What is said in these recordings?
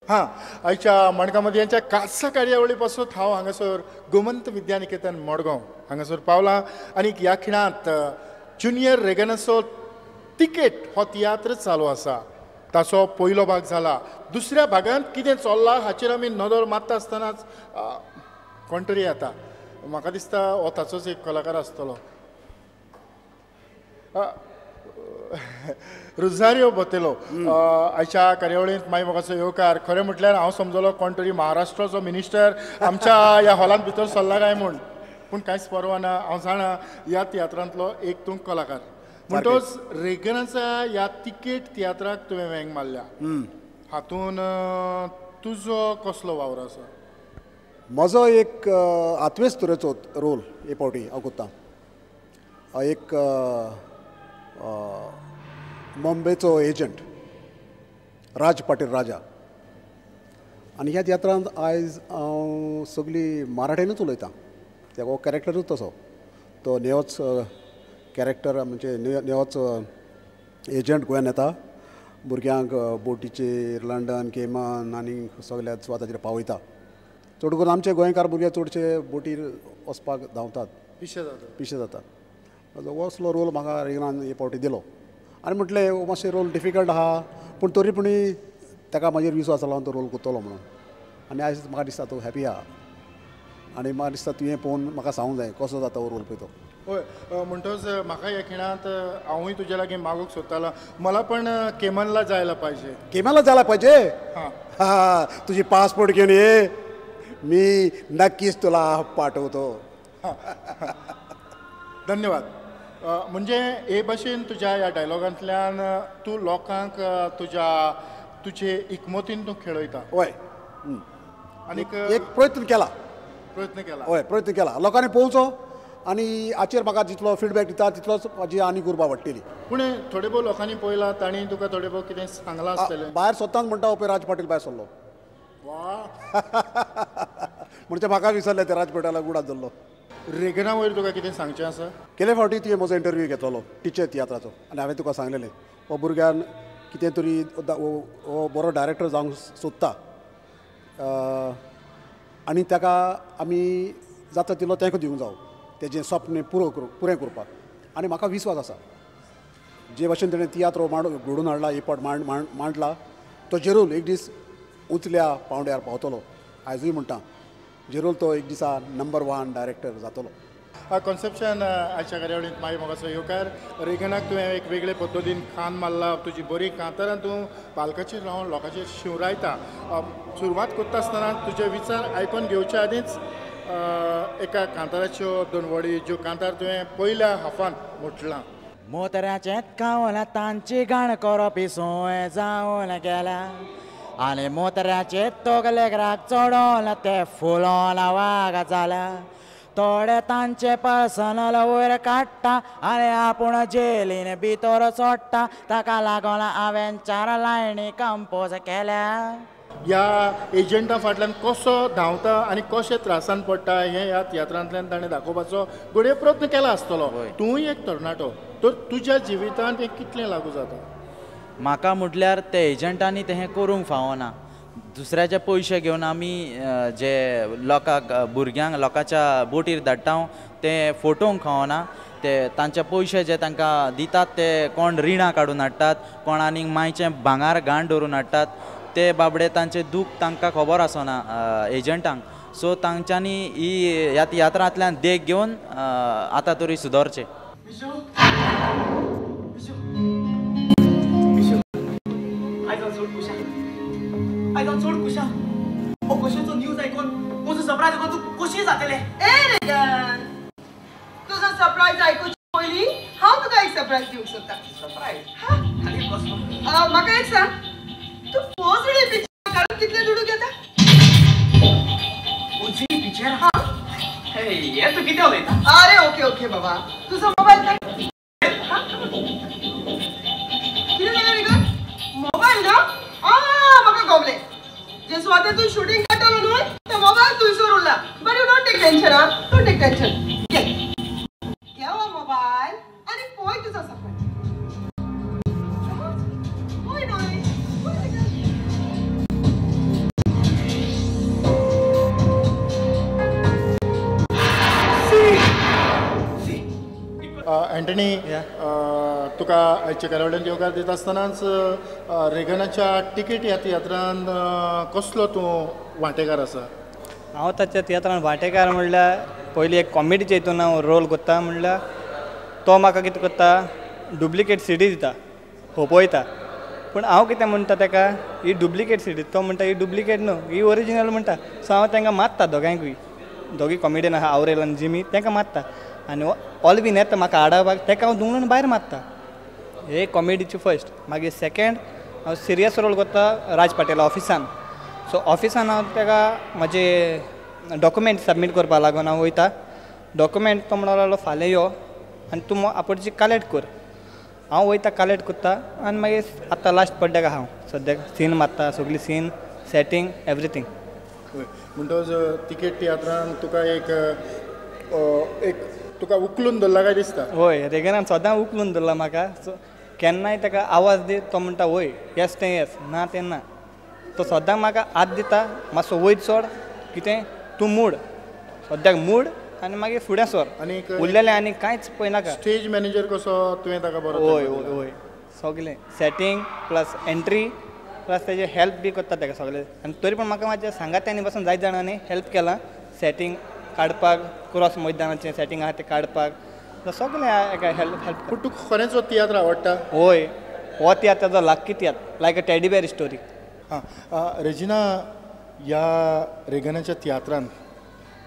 हां, आयच्या माणकामध्ये यांच्या खासा कार्यावळी पासून हांव हांगासर गोमंत विद्यानिकेतन मडगांव हांगासर पावलां आनी ह्या खिणांत ज्युनियर रेगनाचो तिकेट हो तियात्र चालू आसा. ताचो पयलो भाग जाला. दुसऱ्या भागांत कितें चल्लां हाचेर आमी नदर मारता आसतनाच कोण तरी येता. म्हाका दिसता हो ताचोच एक कलाकार आसतलो, रोझारियो बोतेलो. आयच्या कार्यावळींत माई मोगाचो येवकार. खरें म्हटल्यार हांव समजलो कोण तरी महाराष्ट्राचो मिनिस्टर आमच्या ह्या हॉलांत भितर सरला काय म्हूण, पूण कांयच परवा ना. हांव जाणा ह्या तियात्रांतलो एक तूं कलाकार. म्हणटोच रेगनाच्या ह्या तिकेट तियात्राक तुवें वेंग मारल्या, हातून तुजो कसलो वावर आसा? म्हजो एक आत्वेच तरेचो रोल हे फावटी हांव कोत्ता. एक बॉम्बेचो एजंट राज पाटील राजा. आनी ह्या तियात्रांत आयज हांव सगळी मराठीनूच उलयतां. त्या हो कॅरेक्टरूच तसो, तो नेवोच कॅरेक्टर म्हणजे नेवोच एजंट गोंयान येता, भुरग्यांक बोटीचेर लंडन केमन आनी सगळ्या सुवाताचेर पावयता. चड करून आमचे गोंयकार भुरगे चडशे बोटीर वचपाक धांवतात, पिशे जातात, पिशे जातात. असलो रोल म्हाका रेगनान हे फावटी दिलो आनी म्हटलें हो मातशें रोल डिफिकल्ट आहा, पूण तरी पूण ताका म्हाजेर विस्वास आसा हांव तो रोल करतलो म्हणून. आनी आयज म्हाका दिसता तो हॅपी आहा आनी म्हाका दिसता तुवें पळोवन म्हाका सांगूंक जाय कसो जाता हो रोल पळय तो. हय, म्हणटोच म्हाका ह्या खिणांत हांवूय तुज्या लागीं मागूंक सोदतालो, मला पण केमनला जायला पाहिजे. केमनला जायला पाहिजे? हां, तुजी पासपोर्ट घेवन ये, मी नक्कीच तुला पाठवतो. धन्यवाद. म्हणजे हे भाशेन तुज्या ह्या डायलॉगांतल्यान तूं लोकांक तुज्या तुजे इकमतीन तूं खेळयता. हय, आनीक एक प्रयत्न केला, प्रयत्न केला. हय, प्रयत्न केला, लोकांनी पळोवचो आनी हाचेर म्हाका जितलो फिडबॅक दिता तितलोच म्हाजी आनी उर्बा वाडटली. पूण थोडे भोव लोकांनी पळयला, तांणी तुका थोडे भोव कितें सांगलां आसतलें. भायर स्वताच म्हणटा पळय राज पाटील भायर सरलो. वा, म्हणजे म्हाका विसरलें ते राज पाटीला गुडात जाल्लो. रेगना वयर तुका कितें सांगचें आसा? गेले फावटी तुवें म्हजो इंटरव्यू घेतलो टिचर तियात्राचो आनी हांवें तुका सांगलेलें हो भुरग्यान कितें तरी हो बरो डायरेक्टर जावंक सोदता आनी ताका आमी जाता तितलो तेंको दिवंक जावो तेजें स्वप्न पुरो पुरें करपाक. आनी म्हाका विस्वास आसा जे भाशेन तेणें तियात्र घडोवन हाडला, हे फावट मांडला, तो जेरूल एक दीस उंचल्या पावंड्यार पावतलो. आयजूय म्हणटा जेरूल तो एक दिसा नंबर 1 डायरेक्टर जातलो. कॉन्सेप्शन आयच्या कार्यावळींत माई मोगाचो येवकार. रेगनाक तुवें एक वेगळे पद्दतीन खान मारला, तुजी बरी कांतारां तूं पालकाचेर रावन लोकांचेर शिंवरायता. सुरवात करता आसतना तुजे विचार आयकून घेवच्या आदींच एका कांताराच्यो दोन वळी ज्यो कांतार तुवें पयल्या हाफान म्हटलां. मोतऱ्याचें खावन तांची घाण करप सोय जावन गेल्या आनी मोतऱ्याचे तोगलेग्राक चडोवन ते फुलोन वाग जाल्या. थोडे तांचे पर्सनल वयर काडटा आनी आपूण जेलीन भितर सोडटा, ताका लागून हांवें 4 लायनी कंपोज केल्या. ह्या एजंटा फाटल्यान कसो धांवता आनी कशें त्रासान पडटा हें ह्या तियात्रांतल्यान ताणें दाखोवपाचो घडये प्रयत्न केला आसतलो. तूंय एक तरणाटो, तर तुज्या जिवितांत हें कितलें लागू जाता? म्हाका म्हटल्यार ते एजंटांनी तें करूंक फावना. दुसऱ्याचे पयशे घेवन आमी जे लोकांक भुरग्यांक लोकांच्या बोटीर धाडटा ते फोटोवंक फावना. ते तांचे पयशे जे तांकां दितात ते कोण रिणां काडून हाडटात, कोण आनीक मायचें भांगार घाण दवरून हाडटात. ते बाबडे तांचें दूख तांकां खबर आसना एजंटांक. सो तांच्यांनी ही ह्या तियात्रांतल्यान देख घेवन आतां तरी सुदरचें. आयज हांव चड खुश आहा. हो कशेचो न्यूज आयकून म्हजो सरप्रायज आयकून तूं खोशी जातलें. ए रेगन, तुजो सरप्रायज आयकुचे पयलीं हांव तुका एक सरप्रायज दिवंक सोदता. सरप्रायज? हां. आनी कसलो? म्हाका एक सांग, तूं पोजडी पिक्चर काडून कितले दुडू घेता? पोजडी पिक्चर? हां. हे तूं कितें उलयता? अरे ओके ओके बाबा, तुजो मोबायल काड. कितें जालें रेगन? मोबायल ना? म्हाका गवलें जे सुवातेर तूं शुटींग काडटलो न्हय ते मोबायल थंयसर उरला. But you don't take tension. Ah, don't take tension. घे घे हो मोबायल आनी पळय तुजो सरप्रायज. पळय न्हय, पळय. अँटनी, तुका आयच्या कार्यावळीन येवकार दिता आसतनाच रेगनाच्या तिकेट ह्या तियात्रान कसलो तूं वांटेकार आसा? हांव ताच्या तियात्रान वांटेकार म्हणल्यार पयलीं एक कॉमेडीच्या हितून हांव रोल करता. म्हणल्यार तो म्हाका कितें करता, डुप्लिकेट सिडी दिता, होपयता. पूण हांव कितें म्हणटा ताका, ही डुप्लिकेट सिडी. तो म्हणटा ही डुप्लिकेट न्हू, ही ओरिजिनल म्हणटा. सो हांव तांकां मारता दोगांयकूय, दोगी कॉमेडियन आहा आवरेल आनी जिमी, तांकां मारता. आनी ऑलवीन येता म्हाका आडावपाक, ताका हांव धुंवळून भायर मारता. हे कॉमेडीची फर्स्ट. मागीर सेकेंड हांव सिरियस रोल करता राज पाटेल ऑफिसान. सो ऑफिसान हांव ताका म्हजे डॉक्युमेंट सबमीट करपाक लागून हांव वयता. डॉक्युमेंट तो म्हणूंक लागलो फाल्यां यो आनी तूं आपोडची कलेक्ट कर. हांव वयता कलेक्ट करता आनी मागीर आतां लास्ट पड्ड्याक हांव सद्याक सीन मारता, सगळी सीन सेटींग एवरीथींग. म्हणटकच तिकेट तियात्रान तुका एक एक तुका उखलून धरला काय दिसता? हय, रेगनान सदां उखलून धरला म्हाका. सो केन्नाय ताका आवाज दी तो म्हणटा वय, येस तें येस, ना तें ना. तो सदां म्हाका हात दिता, मातसो वयर चड, कितें तूं मूड, सद्याक मूड आनी मागीर फुडें सर, आनी उरलेलें आनी कांयच पळयनाका. स्टेज मॅनेजर कसो तुवें ताका बरो? हय हय हय, सगलें सेटींग प्लस एंट्री प्लस तेजे हेल्प बी करता ताका सगलें. आनी तरी पण म्हाका म्हाज्या सांगात्यांनी पासून जायते जाणांनी हेल्प केलां सेटींग काडपाक, क्रॉस मैदानाचें सेटींग आहा तें काडपाक, सगलें एका हेल्प हेल्प. पूण तुका खरेंच हो तियात्र आवडटा? हय, हो तियात्र ताजो लाक्की तियात्र, लायक अ टेडी बेर स्टोरी. आं, रेजिना, ह्या रेगनाच्या तियात्रान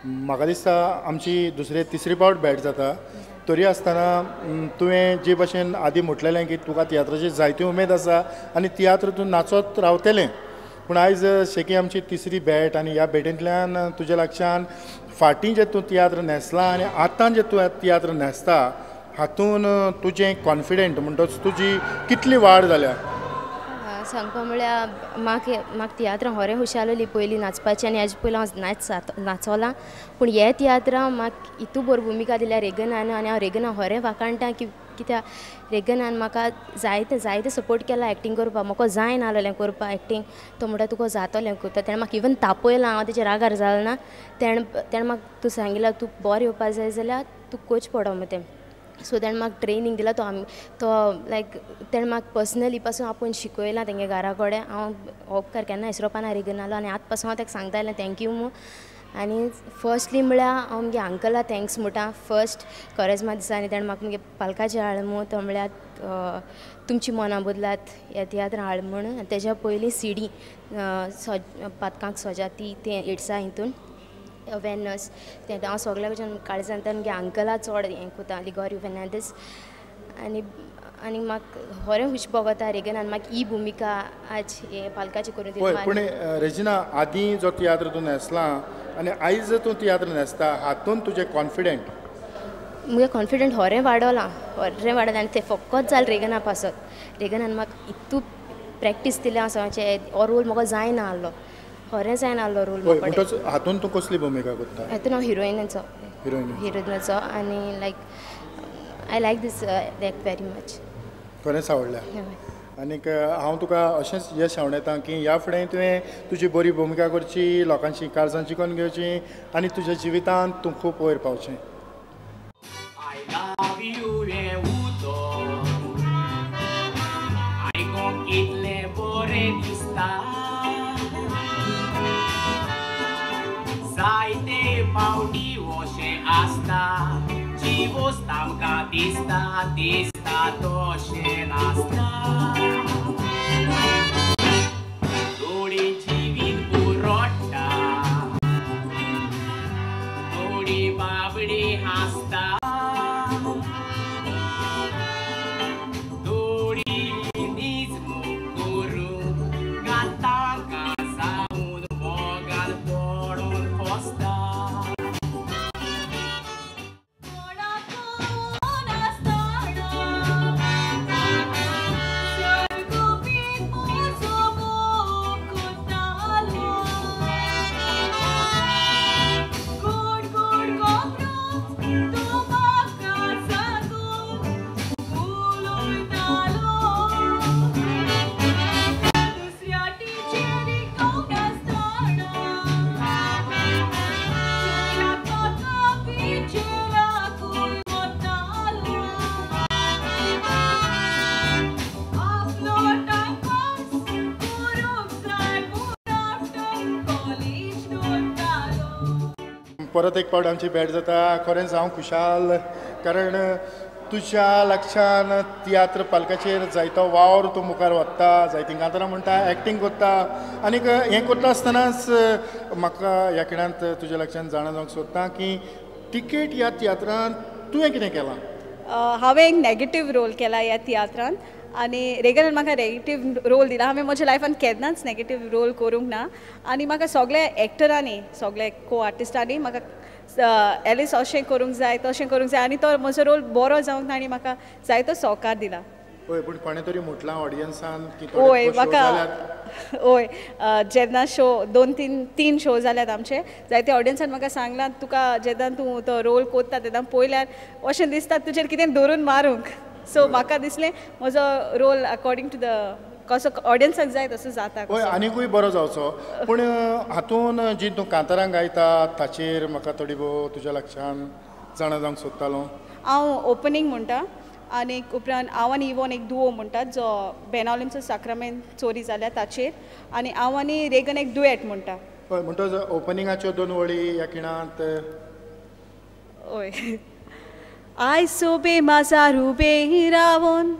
म्हाका दिसता आमची दुसरे तिसरी पावट भेट जाता. तरी आसतना तुवें जे भशेन आदीं म्हटलेलें की तुका तियात्राची जायती उमेद आसा आनी तियात्र तूं नाचत रावतलें, पूण आयज शेकी आमची तिसरी भेट आनी ह्या भेटींतल्यान तुज्या लागच्यान फाटीं जे तूं तियात्र न्हेसला आनी आतां जे तूं तियात्र न्हेसता हातून तुजें कॉन्फिडंट म्हणटच तुजी कितली वाड जाल्या? सांगपा म्हळ्यार म्हाका तियात्रां होरें खुशाल पयलीं नाचपाचें आनी हेजे पयलीं हांव नाचोलां. पूण हे तियात्रां म्हाका इतू बरी भुमिका दिल्या रेगनान आनी हांव रेगना होरें वाखाणटा की कित्याक रेगनान म्हाका जायते जायते सपोर्ट केला एक्टींग करपाक. म्हाका जायना आहलोलें करपाक एक्टींग, तो म्हणटा तुका जातोलें करता. तेणें म्हाका इवन तापयलां, हांव तेजे रागार जालें ना. तेणें म्हाका तूं सांगिलां तूं बरें येवपा जाय जाल्यार तूं कोच पडो म्हूण तें. सो तेणें म्हाका ट्रेनींग दिलां. तो लायक तेणें म्हाका पर्सनली पासून आपोवन शिकयलां तेंगे घरा कडेन. हांव उपकार केन्ना विसरोपा ना रेगनालो आनी आतां पासून हांव ताका सांगतालें thank you म्हूण. आनी फर्स्टली म्हळ्यार हांव म्हगे अंकला thanks म्हणटा. फर्स्ट कोरेज्मा दिसांनी तेणें म्हाका म्हगे पालकाचें हाड म्हूण, तो म्हळ्यार तुमची मनां बदलात ह्या तियात्रां हाड म्हूण. आनी तेज्या पयलीं सिडी पातकांक सोजा ती तें एड्सा हितून अवेरनस तें हांव सगल्या कडच्यान काळजांतल्यान म्हगे अंकला चड हें करता, लिगोरी फेर्नांडीस. आनी आनी म्हाका होरें खूश भोगता रेगनान म्हाका ही भुमिका आज हे पालकाची करून दिली. पूण रेजिना, आदीं जो तियात्र तूं न्हेसला आनी आयज तूं तियात्र न्हेसता हातून तुजें कॉन्फिडंट? म्हगे कॉन्फिडंट होरें वाडोलां, होरें वाडोलां आनी तें फकत जालें रेगना पासत. रेगनान म्हाका इतू प्रॅक्टीस दिल्या हांव सांगचें हो रोल म्हाका जायना आहलो, होरें जायना आहलो रोल. म्हणटच हातून तूं कसली भुमिका करता? हातून हांव हिरोइनाचो, हिरोइनाचो आनी like I like this act very much. खरेंच आवडल्या. आनीक हांव तुका अशेंच यश आवडयता की ह्या फुडें तुवें तुजी बरी भुमिका करची, लोकांची काळजां जिखून घेवची आनी तुज्या जिवितांत तूं खूब वयर पावचें. I love you हें उतर आयकोंक कितलें बरें दिसता, जायते पावटी अशें आसता जी वस्त आमकां दिसता दिसता तशें नासता. थोडी जिवीत पुरोटा, थोडी बाबडी हांसता, थोडी नीज करून गातांकां जावन मोगान पडून फसता. Good, good, go, bro. परत एक पावट आमची भेट जाता. खरेंच हांव खुशाल कारण तुज्या लक्षान तियात्र पालकाचेर जायतो वावर तूं मुखार वता, जायतीं कांतारां म्हणटा, एक्टींग करता आनीक हें करता आसतनाच म्हाका ह्या खिणांत तुज्या लक्षान जाणा जावंक सोदता की तिकेट ह्या तियात्रांत तुवें कितें केलां? हांवें एक नॅगेटीव रोल केला ह्या तियात्रांत आनी रेगनान म्हाका नॅगेटीव रोल दिला. हांवें म्हज्या लायफान केन्नाच नॅगेटीव रोल करूंक ना आनी म्हाका सगळ्या एक्टरांनी, सगळ्या को आर्टिस्टांनी म्हाका एलिस अशें करूंक जाय तशें करूंक जाय आनी तो म्हजो रोल बरो जावंक तांणी म्हाका जायतो सहकार दिला. हय, पूण कोणें तरी म्हटलां ऑडियन्सान की हय म्हाका, हय जेन्ना शो दोन तीन शो जाल्यात आमचे, जायते ऑडियन्सान म्हाका सांगलां तुका जेन्ना तूं तो रोल कोत्ता तेन्ना पळयल्यार अशें दिसता तुजेर कितें धरून मारूंक. सो म्हाका दिसलें म्हजो रोल अकॉर्डिंग टू the कसो ऑडियन्साक जाय तसो जाता. हय, आनिकूय बरो जावचो. पूण हातून जी तूं कांतारां गायता ताचेर म्हाका थोडी भोव तुज्या लक्षान जाणा जावंक सोदतालो. हांव ओपनींग म्हणटा आनी उपरांत हांव आनी इवोन एक दुवो म्हणटात जो बेनावलीमचो साक्रामेंत चोरी जाल्या ताचेर, आनी हांव आनी रेगन एक डुएट म्हणटा. हय, म्हणटच ओपनिंगाच्यो दोन वळी ह्या खिणांत. हय. आयज सोबे माजार उबे रावन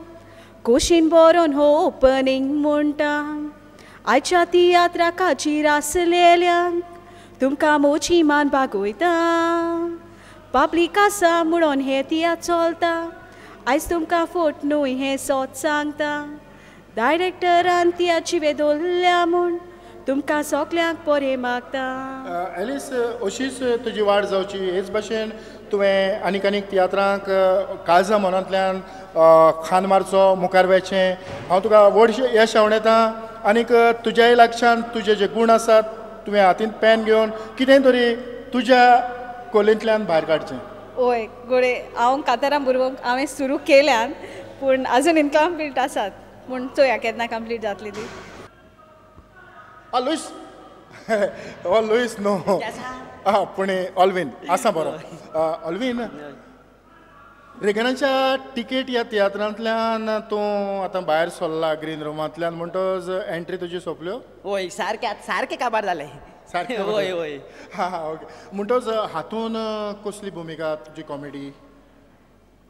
कोशीन बरोवन हो ओपनींग म्हणटा, आयच्या तियात्रा काचीर आसलेल्यांक तुमकां मोची मान बागोयता, पब्लीक आसा म्हणून हे तियात्र चलता, आयज तुमकां फोट न्हय हें सोत सांगता, डायरेक्टरान तियाची वेदोल्ल्या म्हूण तुमकां सगल्यांक बरें मागता. एलिस, अशीच तुजी वाड जावची हेच भाशेन तुवें आनीक आनीक तियात्रांक काळजा मनांतल्यान खान मारचो, मुखार वचचें. हांव तुका व्हडशें यश आंवडेता आनीक तुज्याय लक्षान तुजे जे गूण आसात तुवें हातीन पेन घेवन कितें तरी तुज्या कोलेंतल्यान भायर काडचें. हय गोडे, हांव कांतारां बरोवंक हांवें सुरू केल्यान पूण आजून इनकम्प्लीट आसात, पूण चोया केन्ना कंप्लीट जातली ती. आ लुईस, हो लुईस न्हू, आं पूण ऑल्वीन आसा बरो. ऑल्वीन, रेगनाच्या तिकेट ह्या तियात्रांतल्यान तूं आतां भायर सरला ग्रीन रुमांतल्यान, म्हणटच एंट्री तुजी सोंपल्यो? हय, सारकें सारकें काबार जालें. सारकें? हय हय. हां हां, ओके. म्हणटच हातून कसली भुमिका तुजी कॉमेडी?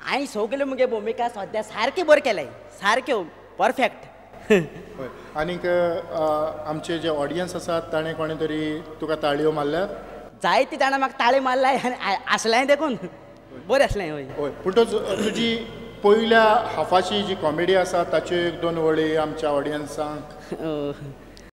हांवें सगल्यो मुगे भुमिका सद्या सारक्यो बऱ्यो केल्याय, सारक्यो परफेक्ट. हय, आनीक आमचे जे ऑडियन्स आसात ताणें कोणें तरी तुका ताळयो मारल्यात? जायते जाणां म्हाका ताळी मारल्या आनी आसलें देखून बरें आसलें. हय हय. पूण तुजी पयल्या हाफाची जी कॉमेडी आसा ताच्यो एक दोन वळी आमच्या ऑडियन्सांक.